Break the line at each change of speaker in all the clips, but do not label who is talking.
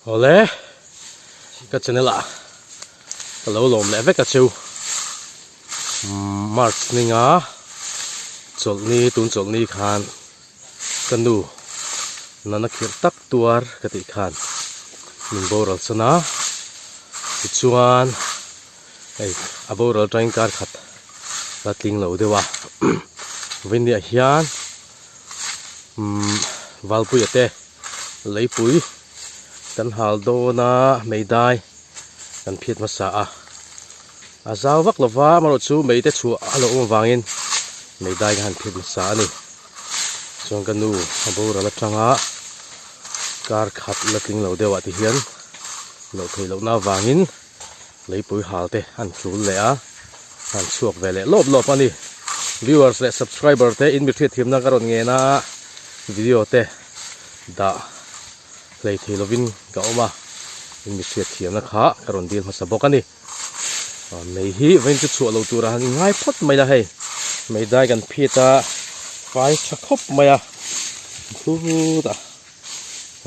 Awle ka channel ah ka lo lawm leh vek a cheu March ninga chawlhni tun chawlhni khan ka nu nana khirh tak tuar ka tih khan min boral san a tichuan hei a boral tangin kar khat la tling lo deuh a vawinia hian umm Valpuia te. Leipui kan hal dawn a meidai kan phiat hmasa a a zau vak lo va amaherawh chu mei te chhuah a lo awm avangin meidai ka han phiat hmasa a ni chuan ka nu a boral atanga kar khat la tling lo deuh ah ti hian loh theih lohna avangin leipui hal te an tul leh a an chhuak ve leh lawp lawp a ni viewers leh subscriber te in mi hriatthiamna ka rawn ngen a video te dah hlei thei lovin ka awm a in mi hriatthiamna kha ka rawn dil hmasa bawk a ni mei hi vawiin chu chhuah lo turah han inngai phawt mai la hei mei dai kan phit a fai tha khawp mai a chutah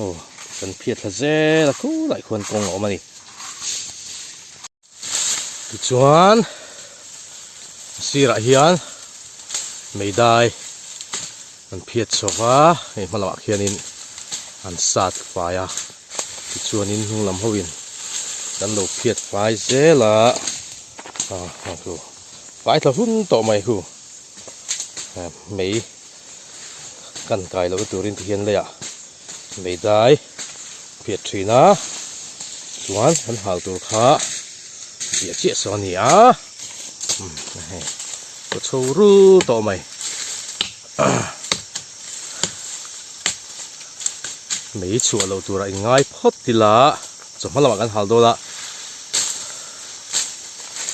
aw kan phiat thla zel a khulai khuan kawng a awm a ni tichuan a sirah hian meidai an phiat chho va hei hma lamah khianin an sat fai a tichuanin hnung lam ho in kan lo phiat fai zel a ah khu fai thla hun tawh mai khu mei kan kai loh na turin tihian leiah meidai phiat thin a chuan kan hal tur kha chiah chiah saw a ni a hei ka chho rul tawh mai mei chhuah loh turah in ngai phawt ila chawhma lamah kan hal dawn a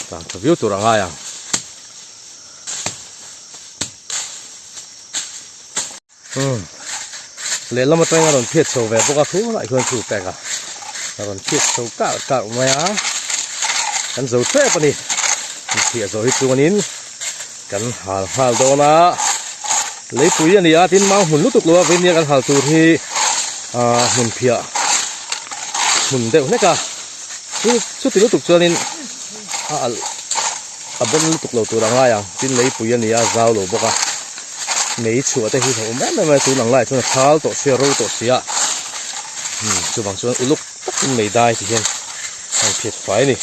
tang tha viau tur a ngai ang. Umm lehlam atangin a rawn phiat chho ve bawk a thu lai khuan thu pek a a rawn phiat chho kar kar mai a kan zo tep a ni an phiah zawh hi chuanin kan hal nghal dawn a leipui a ni a tin mau hmun lutuk lo a veinia kan hal tur hi ah hmun phiah hmun deuh hlek a chu chuti lutuk chuanin a alh A bon lutuk lo tur a ngai ang, tin leipui a ni a, zau lo bawk a, mei chhuah te hi a awm em em a, tun ang laiah chuan a thal tawh sia, ro tawh sia, umm chuvang chuan uluk takin mei dai ti hian a in phiat fai a ni.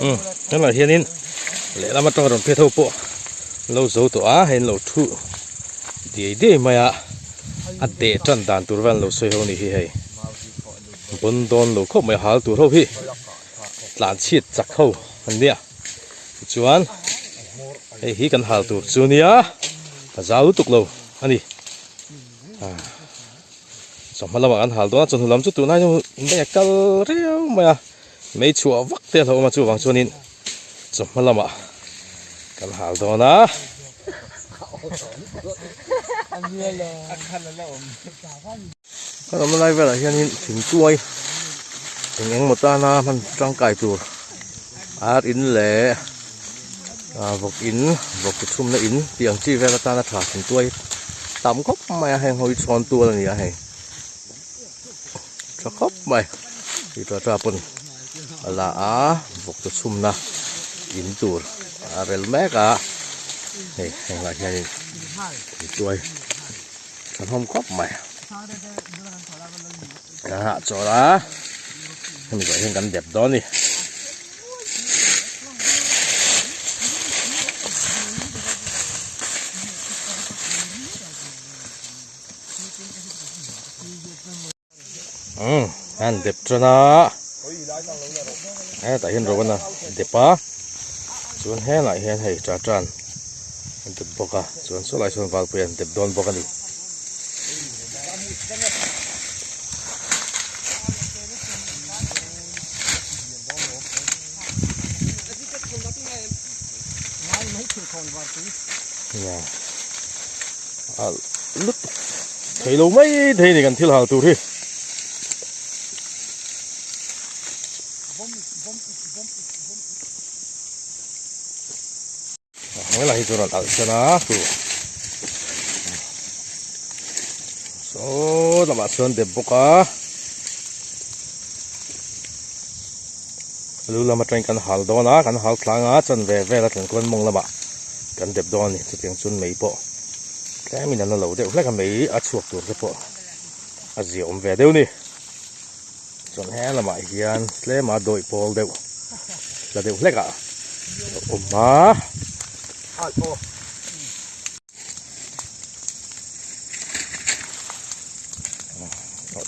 Umm tunah hianin lehlam atanga rawn phiat ho pawh an lo zo tawh a, hei an lo thu diai diai mai a, a deh tan dan tur vel an lo sawi ho a ni hi hei. Bawn dawn lo khawp mai hal tur ho hi tlan chhiat chak ho an nia tichuan hei hi kan hal tur chu nia a zau lutuk lo a ni chawhma lamah kan hal dawn a chawhnu lam chu tunlai chu mei a kal riau mai a mei chhuah vak te a hlauhawm a chuvang chuanin chawhma lamah kan hal dawn a. Kan awmna lai velah hianin thingtuai eng eng maw tana hman tangkai tur ar in leh ah vawk in vawk chi chhumna in tih ang chi vel atana tha thingtuai tam khawp mai a heng ho hi chhawn tual a ni a hei tha khawp mai tih tha tha pawn a la a vawk chi chhumna in tur a rel mek a hei heng lah hianin thingtuai. Thahnem khawp mai kan hah chawl a hemi zawh hian kan dep dawn a ni umm an dep tan a hetah hian ro a dep a chuan helaiah hian hei ṭah tan an dep bawk a chuan saw lai sawn valpui an dep dawn bawk a ni. Thei lo mai thei a ni kan thil hal tur hi. Helai hi chu rawn alh sen a chu Saw lamah chuan dep bawk a. Lu lam atangin kan hal dawn a, kan hal tlang a, chanve vel a thlen khuan mawng lamah kan dep dawn a ni. Chutiang chuan mei pawh tlemin a na lo deuh hlek a, mei a chhuak tur te pawh a zia awm ve deuh a ni. Chuan he lamah hian tlema dawih pawl deuh la deuh hlek a awm a.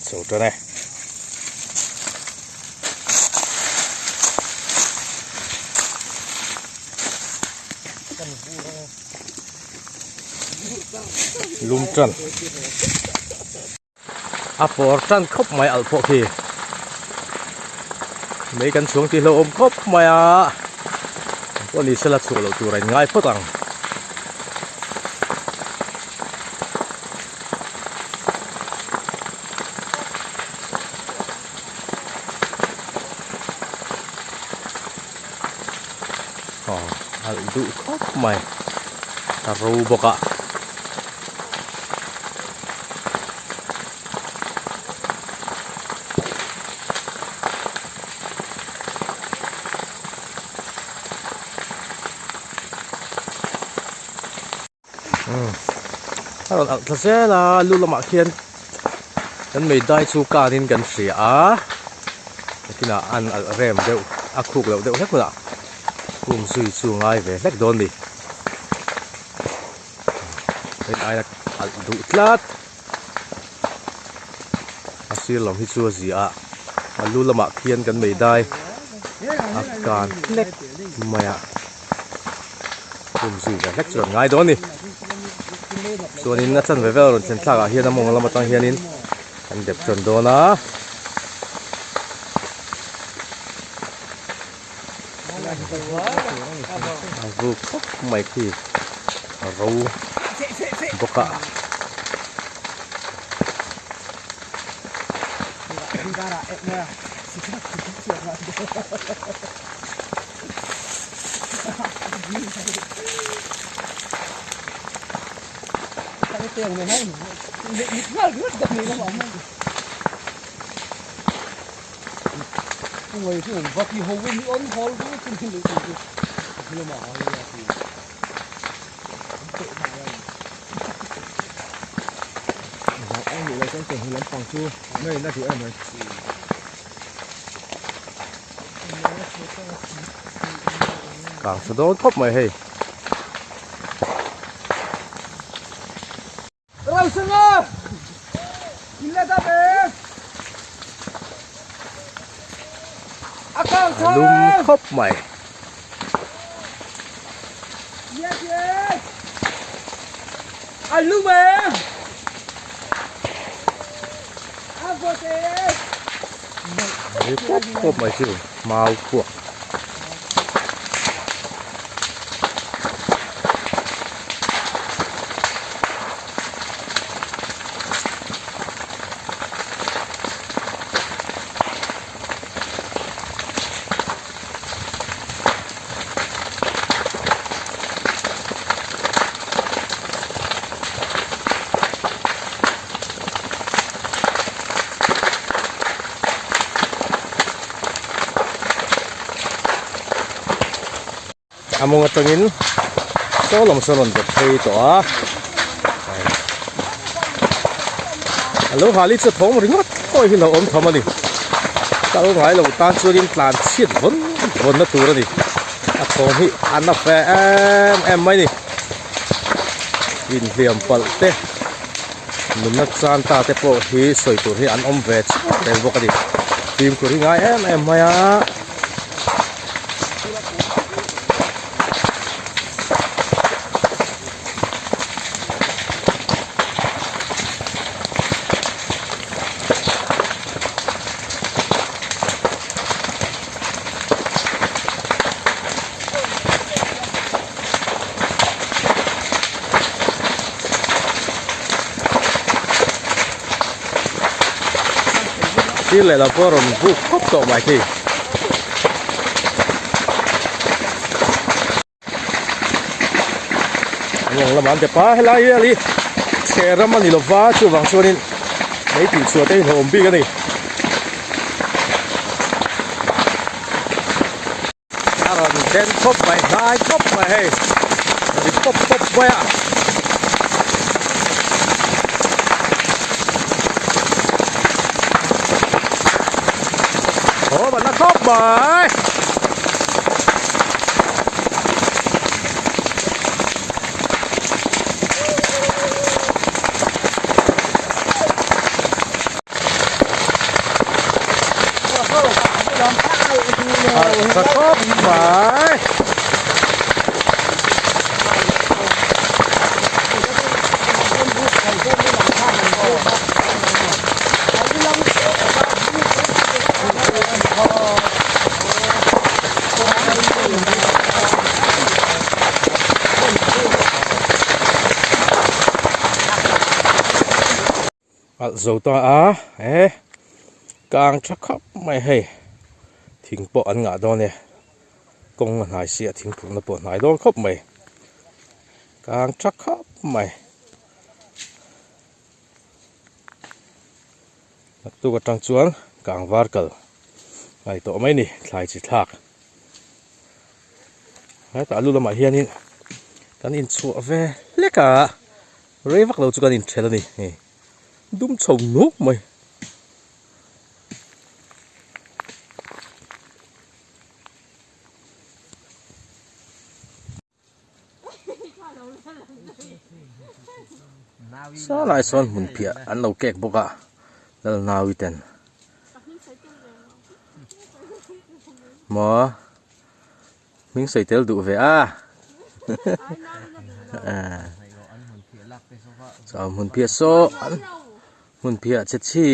Chho tan e. Lum tan. A pawr tan khawp mai alh pawh khi. Mei kan chhuang tih hlauhawm khawp mai a. Pawh ni sela chhuah loh tur a in ngai phawt ang. Aw alh duh khawp mai a ro bawk a. A rawn alh thla zel a lu lamah khian kan mei dai chu kanin kan hria a nakinah an alh rem deuh a khuk loh deuh hlek hunah kum zui chu ngai ve hlek dawn a ni hei aia alh duh tlat a sir lam hi chu a zia a a lu lamah khian kan mei dai a kan hlek mai a. Kum zui ve hlek chu an ngai dawn a ni. Chuanin a chanve vel rawn thlen thlakah hian a mawng lam atang hianin an dep tan dawn a. A vuk khawp mai khi a ro bawk a. Kang tha dawn khawp mai hei. A lum khawp mai. Ri pawp pawp mai chu mau puak. A mawng atangin saw lam sawn rawn dawt phei tawh a a lo hali chu thawm ringawt pawh hi lo awm tham a ni kal ngai lo tan chuanin tlan chhiat vawn vawn na tur a ni a thawm hi a na fe em em mai a ni inhliam palh te nunna chan ta te pawh hi sawi tur hi an awm ve chhuak reng bawk a ni fimkhur hi ngai em em mai a. Sir lehlam pawh a rawn buk khawp tawh mai khi. An rawn lam an dep a, helai hi a li chhe ram a ni lova chuvang chuanin. Mei tih chhuah te hi hlawm bik a ni. A rawn den khawp mai hnai khawp mai hei ri pawp pawp mai a. Aw ban na khawp mai. Tha khawp mai. Alh zo ta a e kang tha khawp mai hei thing pawh an ngah dawn e kawng a hnai sia thing phurhna pawh a hnai dawn khawp mai kang tha khawp mai. Naktuk atang chuan kang var kal ngai tawh mai ni thlai chi thlak hetah lu lamah hianin kan inchhuah ve hlek a rei vak lo chu kan inthelh a ni hei dum chho nuk mai. Salai sawn hmun phiah an lo kek bawk a Lalnaui ten maw hming sawi tel duh ve a chuan hmun phiah saw an hmun phiah che chi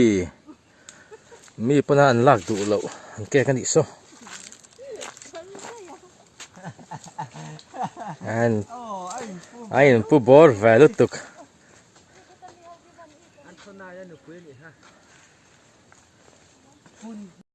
mi pawn a an lak duh loh an kek a nih saw. An a in pu bawr ve lutuk.